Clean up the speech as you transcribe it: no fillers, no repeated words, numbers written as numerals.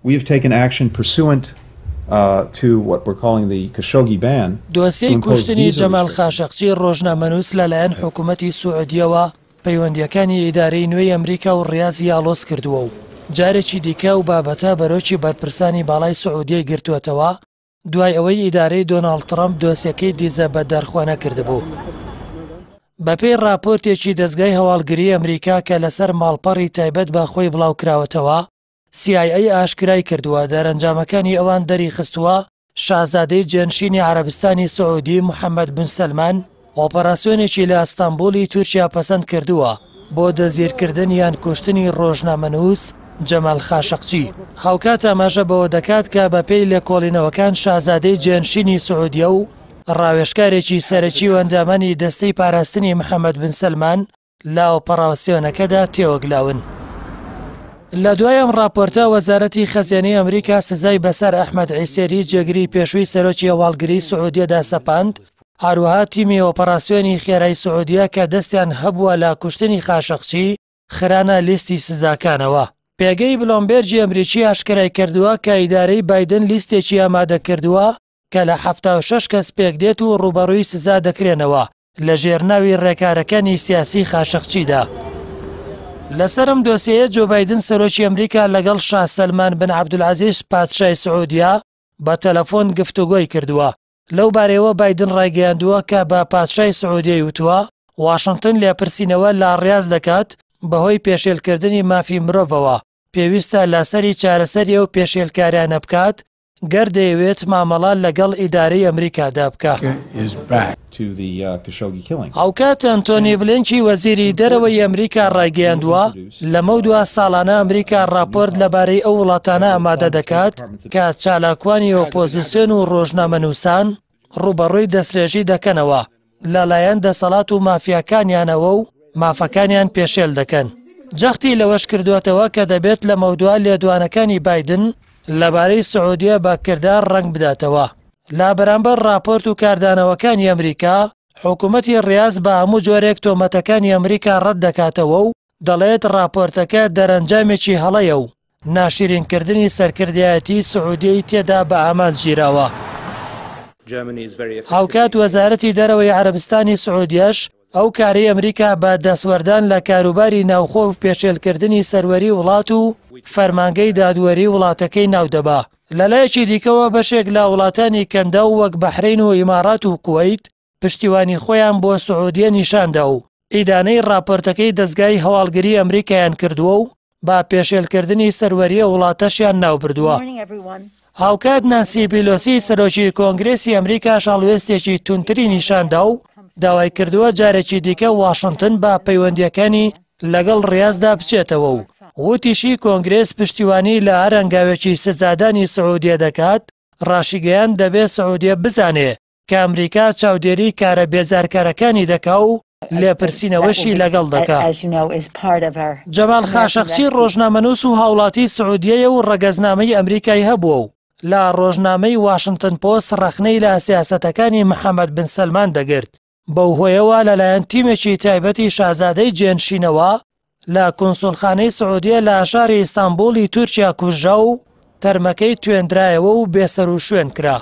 We have taken action pursuant to what we're calling the Khashoggi ban دۆسیەی کوشتنی جەمال خاشقچی ڕۆژنامەنووس لەلایەن حکوومەتی سعودیەوە پەیوەندییەکانی ئیدارەی نوێی ئەمریکا و ڕیازی ئاڵۆز کردووە و جارێکی دیکە ئەو بابەتە بەرۆکی بەرپرسانی باڵای سعودیەی گرتووەتەوە دوای ئەوەی ئیدارەی دۆناڵد ترەمپ دۆسیەکەی دیزە بە دەرخوانە کردبوو. بەپێی ڕاپۆرتێکی دەزگای هەواڵگری ئەمریکا کە لەسەر ماڵپەڕی تایبەت بە خۆی بڵاوکراوەتەوە، CIA ئاشکرای کردووە دەرەنجامەکانی ئەوان دەریخستووە شازادەی جێنشینی عەرەبستانی سعودی محەمەد بن سەلمان ئۆپەراسیۆنێکی لە ئەستەنبوڵی تورکیا پەسەند کردووە بۆ دەستگیرکردن یان کوشتنی ڕۆژنامەنووس جەمال خاشقچی. هاوکات ئاماژە بەوە دەکات کە بەپێی لێکۆڵینەوەکان شازادەی جێنشینی سعودیە و ڕاوێژکارێکی سەرەکی و ئەندامانی دەستەی پاراستنی محەمەد بن سەلمان لە ئۆپەڕاسیۆنەکەدا تێوەگلاون. لە دوای ئەم ڕاپۆرتە وەزارەتی خەزێنەی ئەمریکا سزای بەسەر ئەحمەد عیسێری جێگری پێشووی سەرۆکی هەواڵگری سعودیەدا سەپاند، هەروەها تیمی ئۆپەڕاسیۆنی خێرای سعودیە کە دەستیان هەبووە لە کوشتنی خاشقچی خرانە لیستی سزاکانەوە. پێگەی بلۆمبێرگی ئەمریکی ئاشکرای کردووە کە ئیدارەی بایدن لیستێکی ئامادە کردووە کە لە 76 کەس پێکدێت و ڕووبەڕووی سزا دەکرێنەوە لە ژێر ناوی ڕێکارەکانی سیاسی خاشقچیدا. لەسەر ئەم دۆسیەیە جۆ بایدن سەرۆکی ئەمریکا لەگەڵ شا سەلمان بن عەبدولعەزیز پادشای سعودیە بە تەلەفۆن گفتوگۆی کردووە. لەو بارەیەوە بایدن ڕایگەیاندووە کە بە پادشای سعودیەی وتووە واشنتن لێپرسینەوە لە ڕیاز دەکات بەهۆی پێشێلکردنی مافی مرۆڤەوە، پێویستە لەسەری چارەسەری ئەو پێشێلکاریانە بکات گەر دەیەوێت مامەڵە لەگەڵ ئیدارەی ئەمریکادا بکا. هاوکات ئەنتۆنی بلینکی وەزیری دەرەوەی ئەمریکا ڕایگەیاندووە، لەمەودوا ساڵانە ئەمریکا ڕاپۆرت لەبارەی ئەو وڵاتانە ئامادە دەکات کە چالاکوانی ئۆپۆزسیۆن و ڕۆژنامەنووسان ڕووبەڕووی دەسترێژی دەکەنەوە لەلایەن دەسەڵات و مافیاکانیانەوە و مافەکانیان پێشێل دەکەن. جەختی لەوەش کردووەتەوە کە دەبێت لەمەودوا لێدوانەکانی بایدن لەبارەی سعودیە بە کردار ڕەنگ بداتەوە. لە بەرامبەر ڕاپۆرت و کاردانەوەکانی ئەمریکا، حکومەتی ڕیاز بە هەموو جۆرێک تۆمەتەکانی ئەمریکا ڕەت دەکاتەوە و دەڵێت ڕاپۆرتەکە دەرەنجامێکی هەڵەیە و ناشیرینکردنی سەرکردایەتیی سعودیەی تێدا بە ئامانج گیراوە. هاوکات وەزارەتی دەرەوەی عەرەبستانی سعودیەش ئەو کارەی ئەمریکا بە دەستوەردان لە کاروباری ناوخۆ و پێشێلکردنی سەروەری وڵات و فەرمانگەی دادوەری وڵاتەکەی ناودەبا. لەلایەکی دیکەوە بەشێک لە وڵاتانی کەنداو وەک بەحرەین و ئیماڕات و کوەیت پشتیوانی خۆیان بۆ سعودیە نیشاندا و ئیدانەی ڕاپۆرتەکەی دەزگای هەواڵگری ئەمریکایان کردووە و بە پێشێلکردنی سەروەری ئەو وڵاتەشیان ناوبردووە. هاوکات نانسی پیلۆسی سەرۆکی کۆنگرێسی ئەمریکاش هەڵوێستێکی توندتری نیشاندا و داوای کردووە جارێکی دیکە واشنتن بە پەیوەندییەکانی لەگەڵ ڕیازدا بچێتەوە و وتیشی کۆنگرێس پشتیوانی لە هەر هەنگاوێکی سزادانی سعودیە دەکات، ڕاشیگەیاند دەبێ سعودیە بزانێ کە ئەمریکا چاودێری کارە بێزارکەرەکانی دەکا و لێپرسینەوەشی لەگەڵ دەکا. جەمال خاشقچی ڕۆژنامەنووس و هاوڵاتی سعودیەیە و ڕەگەزنامەی ئەمریکای هەبووە و لە ڕۆژنامەی واشنتن پۆست ڕەخنەی لە سیاسەتەکانی محەمەد بن سەلمان دەگرت. بەو هۆیەوە لەلایەن تیمێکی تایبەتی شازادەی جێنشینەوە لە کونسوڵخانەی سعودیە لە شاری ئیستانبوڵی تورکیا کوژرا و تەرمەکەی توێندرایەوە و بێسەروشوێن کرا.